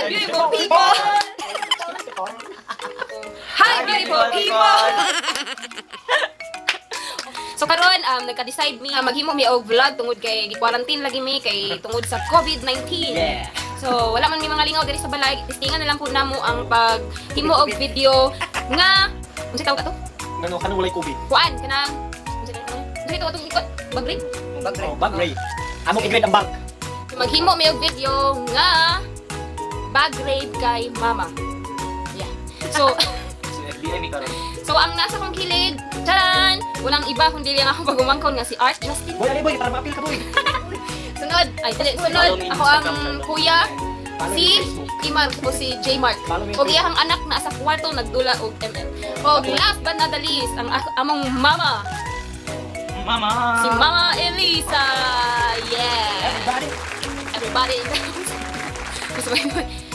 Hi, beautiful people! Hi, beautiful people! So karon nagka-decide mi maghimo mi og vlog tungod kay gi-quarantine lagi mi kay tungod sa COVID-19. So wala man mi mga lingaw diri sa balay, testingan na lang pud namo ang paghimo og video nga unsa tawag ato? Ngano kanang walay COVID. Kuan kanang unsa tawag atong ikot? Bag raid? Oh, bag raid. Among i-grade ang bag. So, maghimo mi og video nga bag raid kay mama. Yeah. So So FBI mi karon. So ang nasa kong kilid, charan! Walang iba kundi lang akong pag-umangkon nga si Art Justin. Boy, ali boy, para maapil ka, boy. Sunod, ay dili, sunod, ako ang kuya, si Imar o si J Mark. O iyang anak na sa kwarto nagdula og ML. O last but not the least, ang among mama, Mama. si Mama Elisa. Yeah. Everybody. Everybody.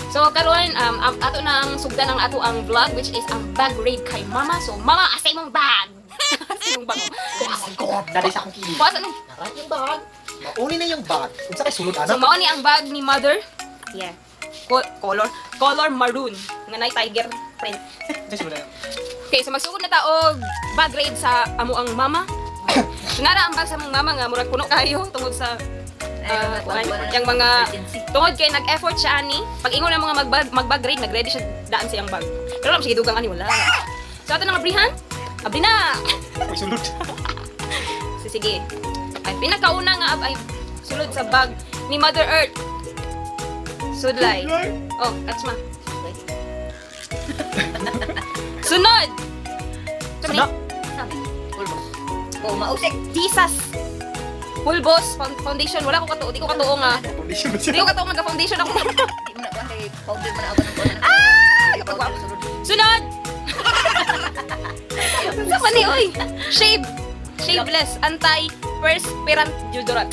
So karon ato na ang sugdan ang ato ang vlog, which is ang bag raid kay mama. So mama, asa imong bag? Asa imong bag? Oh my God, dali sa akong kilid. Kuha sa nung. Nara yung bag. Mauni na yung bag. Unsa kay sulod So ana? mao ni ang bag ni mother. Yeah. Color maroon nga nay tiger print. Unsa sulod ana? Okay, so magsugod na ta og bag raid sa amo ang mama. So nara ang bag sa among mama nga murag puno kayo tungod sa kuan, yung mga tungod kay nag-effort siya ani pag ingon ang mga magbag raid, nag-ready siya daan siyang bag. Pero wala siya gidugang ani, wala. So ato nang abrihan? Abri na. Uy, sulod. So, sige. Ay pinakauna nga ay sulod sa bag ni Mother Earth. Sudlay. Oh, catch ma. Sunod. Sunod. Oh, mausik. Jesus. Pulbos Foundation. Wala ko katuo. Di ko katuo nga. Foundation ba siya? Di ko katuo nga foundation ako. Di mo na kuan kay powder man ako ng kuan. Ah! Powder sulod. Sunod. Sa man ni oy? Shave. Shaveless. Anti-perspirant deodorant.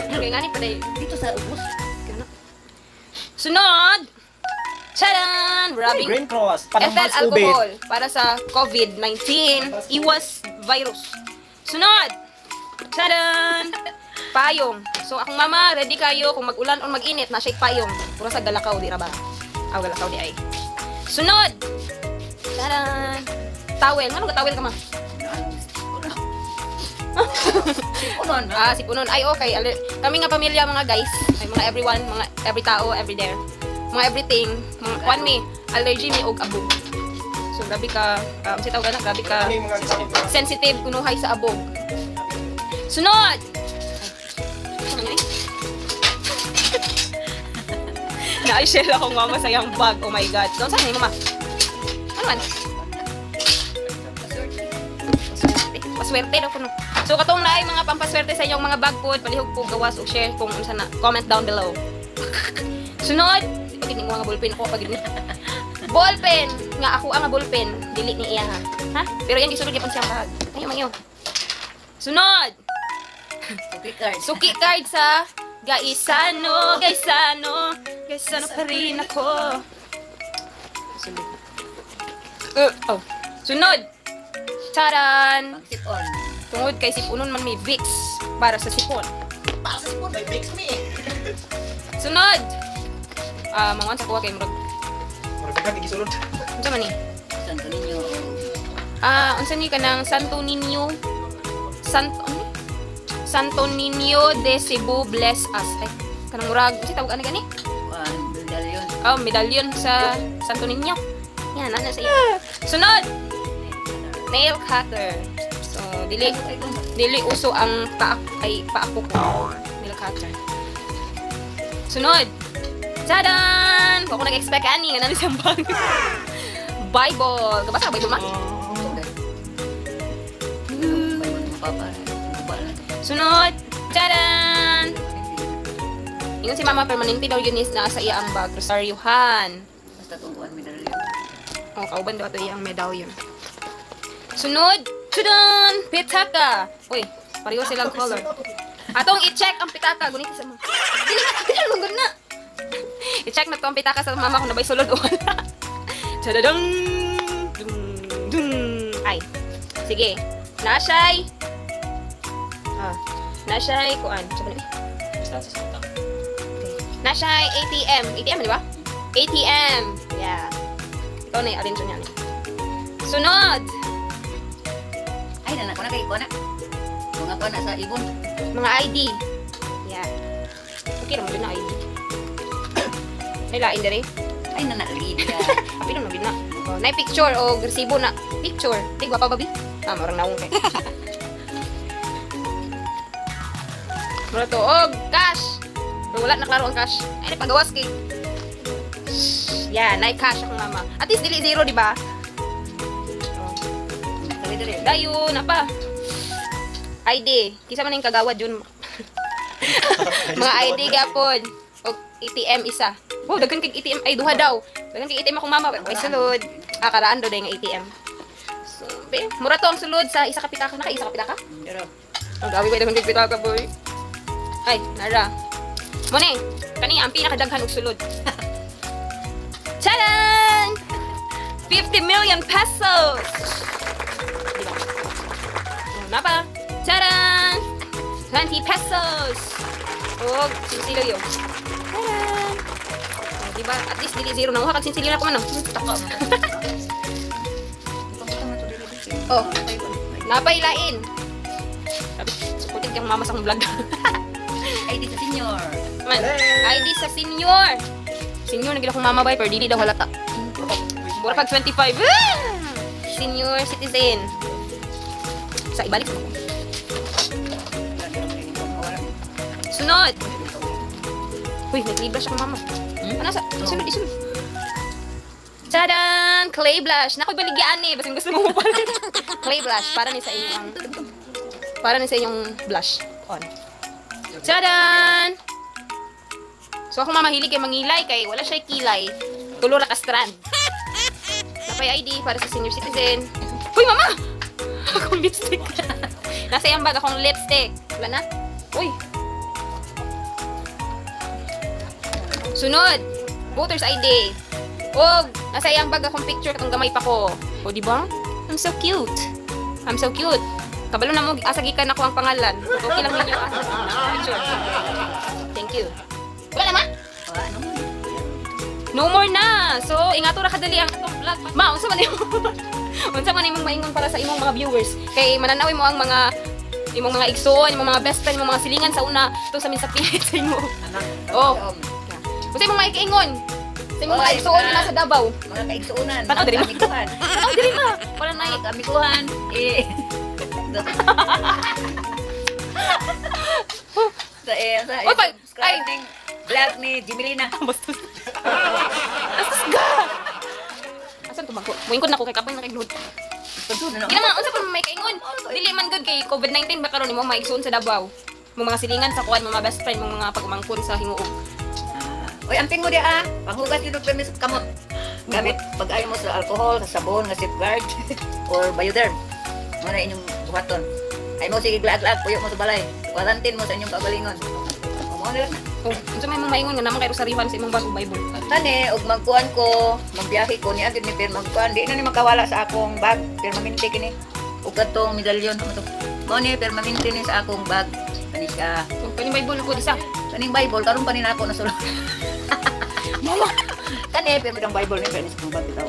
Okay, nga ni pa day. Dito sa ubos. Sunod. Charan! Rubbing Green Cross. ethyl Panambal COVID. alcohol para sa COVID-19. Iwas virus. Sunod! Charan! Payong. So, akong mama, ready kayo kung mag-ulan o mag-init, na siya payong. Puro sa galakaw, di ra ba? Aw, galakaw di ay. Sunod! Charan! Towel. Ngano ka towel ka, ma? Sipunon. Ah, sipunon. Ay, okay. Kami nga pamilya, mga guys. Ay, mga everyone, mga every tao, every there. Mga everything. Mga, kwan mi, allergy mi og abog. So, grabe ka, si tawag na, grabe ka Ano yung mga sensitive kunuhay sa abog. Sunod! Ay, ano yun eh? Na-share akong mama sa iyang bag. Oh my God. So, saan ni mama? Ano man? Paswerte. Paswerte daw kuno. So katong naay mga pampaswerte sa inyong mga bag pod, palihog po gawas og share kung unsa na, comment down below. Sunod, pag ni mga ballpen ako pag ni. Ballpen nga ako ang ballpen, dili ni iya ha. Ha? Pero yang gisulod gyapon siyang bag. Ayo man iyo. Sunod, Suki card. Suki card sa Gaisano, Gaisano, Gaisano pa rin ako. Sunod. Oh. Sunod. Charan! Pang sipon. Tungod kay sipunon man may Vicks para sa sipon. Para sa sipon, may Vicks mi eh. Sunod! Ah, manguan sa kuha kay murag. Murag ka gisulod. Unsa man ni? Santo Niño. Ah, unsa ni kanang Santo Niño? Santo ano ni? Santo Niño de Cebu bless us. Ay, kanang murag unsa tawag ani gani? Kuan, medalyon. Oh, medalyon sa Santo Niño. Yan, ano sa iyo. Sunod! Nail cutter. So, dili dili uso ang paak ay paako ko. Nail cutter. Sunod. Tadan! Wa ko nag-expect ani nga nani siyang bag. Bible. Kabasa ka Bible ma? Papa. Uba lang. Sunod. Tadan! Ingon si Mama, permanente daw yun is nasa iya ang bag. Rosaryohan. Basta tong kuan medalyon. Oh, kauban daw ito iyang medallion. Sunod! Tudun! Pitaka! Uy, pareho silang color. Atong i-check ang pitaka. Gunit sa mga. Dili na, dili na, na. I-check na to ang pitaka sa mama kung nabay sulod o wala. Tadadang! Dung! Dung! Ay. Sige. Nasyay! Ah. Nasyay, kuan. Sabi na, eh. Basta sa sita. Nasyay ATM. ATM, di ba? ATM. Yeah. Ikaw na i-arrange niya. Sunod! Ay, nanak ko na kay kuha na. Mga kuha na sa ibon. Mga ID. Yeah. Okay naman din na ID. May lain dere. Ay, nanak Lydia. Apilo na gid na. Oh, nay picture o resibo na. Picture. Di gwapa ba bi? Ah, marang naong kay. Mura to og cash. Pero wala na klaro ang cash. Ay, pagawas kay. Shh, yeah, nay cash akong mama. At least dili zero, di ba? Oh. Dali, dali. Dayo na pa. ID. Kisa man yung kagawad yun. Mga ID gapon. O ATM isa. Wow, daghan kay ATM ay duha daw. Daghan kay ATM akong mama. Ay sulod. Ah, karaan daw nga ATM. So, be, mura to ang sulod sa isa ka pitaka. Naka isa ka pitaka? Pero, Ang gawi ba daghan kay pitaka, boy. Ay, nara. Mone, kani ang pinakadaghan og sulod. Tcharan! 50 million pesos! Diba? Oh, napa? Tcharan! 20 pesos! Og sinsilyo. Tcharan! Oh, diba? At least dili zero na kag sinsilyo na ko man oh. Taka mo. Ipangutang na to dili dili. Oh. Napailain. Sabi, supported kang mama sa akong vlog. Ay, di sa senior. Man, ID sa senior. Senior na gid akong mama bay pero dili daw halata. Mura pag 25. Ah! Senior citizen. Sa ibalik ko. Sunod. Uy, may blush akong mama. Hmm? Ano sa? Isunod, isunod. Tadaan! Clay blush. Naku, baligyaan eh. Basin gusto mo pala. Clay blush. Para ni sa inyong para ni sa inyong blush. On. Tadaan! So ako mamahilig kay mangilay kay wala siya kilay. Tulo ra ka strand. Napay ID para sa senior citizen. Uy, mama! Akong lipstick. Nasa iyang bag akong lipstick. Wala na? Uy. Sunod, voter's ID. Og, nasa iyang bag akong picture katong gamay pa ko. O, di ba? I'm so cute. I'm so cute. Kabalo na mo, asa gikan ako ang pangalan. Okay lang ninyo ah. Picture. Thank you. Wala na, ma? Wala naman. No more na. So, ingato ra kadali ang atong vlog. Ma, unsa man imong unsa man imong maingon para sa imong mga viewers? Kay mananawin mo ang mga imong mga igsoon, imong mga best friend, imong mga silingan sa una to sa min sa pilit sa imo. Anak. Oh. Unsa imong maikaingon? Sa imong mga Oy, igsoon na nasa Davao. Mga kaigsuunan. Tanaw, diri mo. Mga kaamiguhan. Tanaw diri ma. Wala na Mga kaamiguhan. Eh. Sa eh, sa Oy, pag- subscribe ning vlog ni Jimilina. Bastos. Bastos ka. Asan to bangko? Muingkod na ko kay kapoy na kay gluhod. Pagsunod na. Gina unsa pa may kaingon? Dili man gud kay COVID-19 ba karon imo maigsoon sa Davao. Mong mga silingan sa kuan, mga best friend, mong mga pag-umangkon sa hinguog. Ah, Oy, amping mo di ah. Panghugas yun og permis kamot. Gamit pag ayaw mo sa alcohol, sa sabon, nga safeguard or bioderm. Mo na inyong buhaton. Ay mo sige glaag-laag puyo mo sa balay. Quarantine mo sa inyong kagalingon. O mo na lang na. Oh, unsa may mga maingon nga naman kay rosaryohan sa imong bag ug Bible. Kani og magkuan ko, magbiyahe ko niya gid ni pirma magkuan di na ni makawala sa akong bag, permanente kini. Ug kadtong medalyon mo to. Mo ni permanente ni sa akong bag. Kani siya. Oh, kaning Bible ko isa. Kaning Bible karon pa ni nako nasulod. Mama. Kani pirma ang Bible ni permis akong bag bitaw.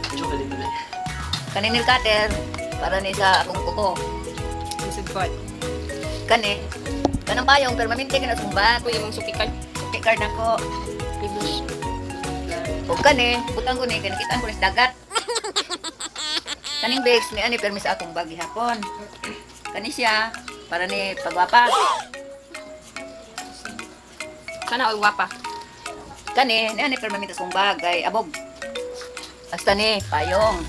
Medyo dali. Kani nail cutter para ni sa akong kuko. Lisod ko. Kani kanang payong permanente kini sa akong bag. Ako imong sukikan. Suki card nako. Blush. Ug kani butang ko ni kay nakitaan ko ni sa dagat. Kaning bags ni ani permis sa akong bag gihapon. Kani siya para ni pagwapa. Sana all wapa. Kani ni ani permanente sa akong bag kay abog. Hasta ni payong.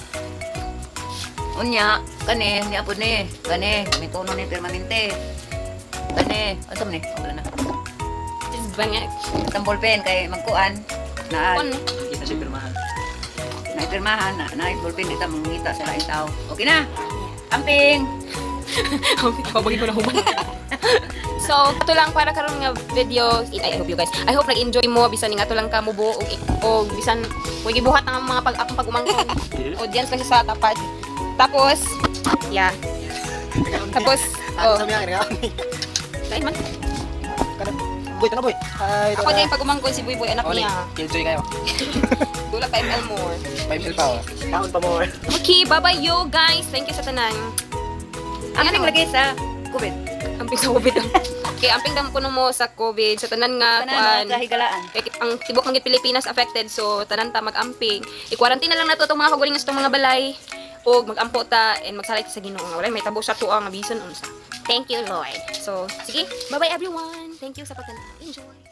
Unya kani ni apod ni kani mituno ni permanente. Kani asa man ni? Wala na. Just bangag. Atang ballpen kay magkuan na Kon. Kita siya pirmahan. na pirmahan na na ballpen dito mangita sa laing tao. Okay na. Amping. Pabagi ko na human. So, ito lang para karon nga video. I hope you guys. I hope nag-enjoy mo bisan nga ato lang ka mubo og og bisan way gibuhat ang mga pag akong pag-umangkon. Audience lang siya sa tapad. Tapos, yeah. Tapos, Ano oh, sa mga kaya? lain man. Kada. Boy, tanaw, boy. Hi, Ako din pag umangkon si Buy Boy, anak Ako niya. Killjoy kayo. Dula pa ML more. 5L pa, oh. Taon pa more. Okay, bye-bye yo guys. Thank you sa tanan. Amping lagi sa COVID. Amping sa COVID. Okay, amping dam kuno mo sa COVID sa tanan nga Tanan kuan. mga kahigalaan. Kay ang tibok ng Pilipinas affected, so tanan ta mag-amping. I-quarantine na lang nato itong mga kagalingon sa itong mga balay og mag-ampo ta and magsalig ta sa Ginoo nga walay may tabo sa tuwa nga bisan unsa. Thank you, Lord. So, sige, bye-bye everyone. Thank you sa pagtan. Enjoy.